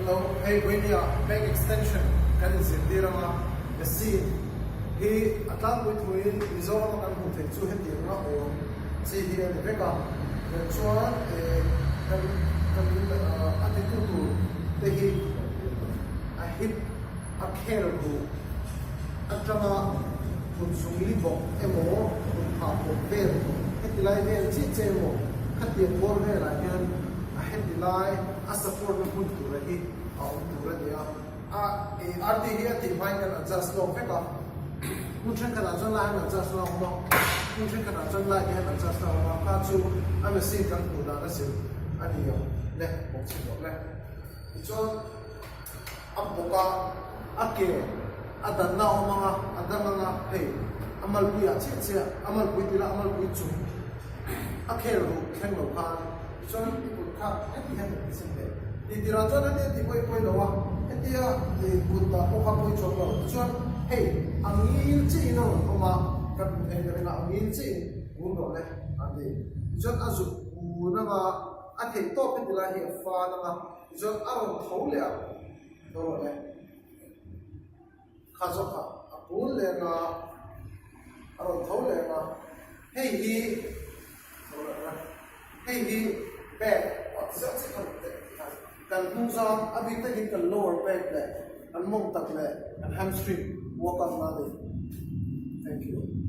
Hello, hei Vawinia back extension kan inzirtir anga machine hi a tlangpui thuin Mizorama kan hmuh theih chu hetiang a awm chi hi a ni vek a, chuan kan kan a titu tur te hi a hip a khel duh atanga kut zungli bawk emaw kut phah bawk vel heti lai vel chiah chiah emaw khatiang bawr velah hian a heti lai a support na hmun tura hi a awm tur a ni a. A RT hi a tih hmain kan adjust lawk vek a, hmun thenkhatah chuan lai hian adjust na a awm a, hmun thenkhatah chuan lai te hian adjust na a awm a, kha chu a machine kan hmuh dan a zir a ni ang le bawk chhin rawh le. Tichuan a bawk a, a ke a danna a awm ang a, a dang ang a, hei a malpui ah chiah chiah, a malpui tila a malpui chung a khel ruh thleng lo khan Tichuan i kut kha heti hian kan tisim leh. Tih tirah chuan hetia tih pawi pawi lo a, hetia i kut dah pawh kha pawi chuang lo. Tichuan hei a ngil chiahin a rawn awm a, kan hmu thei ka ring a, a ngil chiahin kun rawh le an ti. Tichuan a zuk kun anga a theih tawp heti lai hi a fan anga, tichuan a rawn tho leh a, tho rawh le. Kha zawk kha a kun leh anga, a rawn tho leh anga, hei hi Hei hi bag ah zeuh chiah kha teh khan kan hnung zang a bik takin kan lower back leh kan mawng tak leh kan hamstring workout na a ni. Thank you.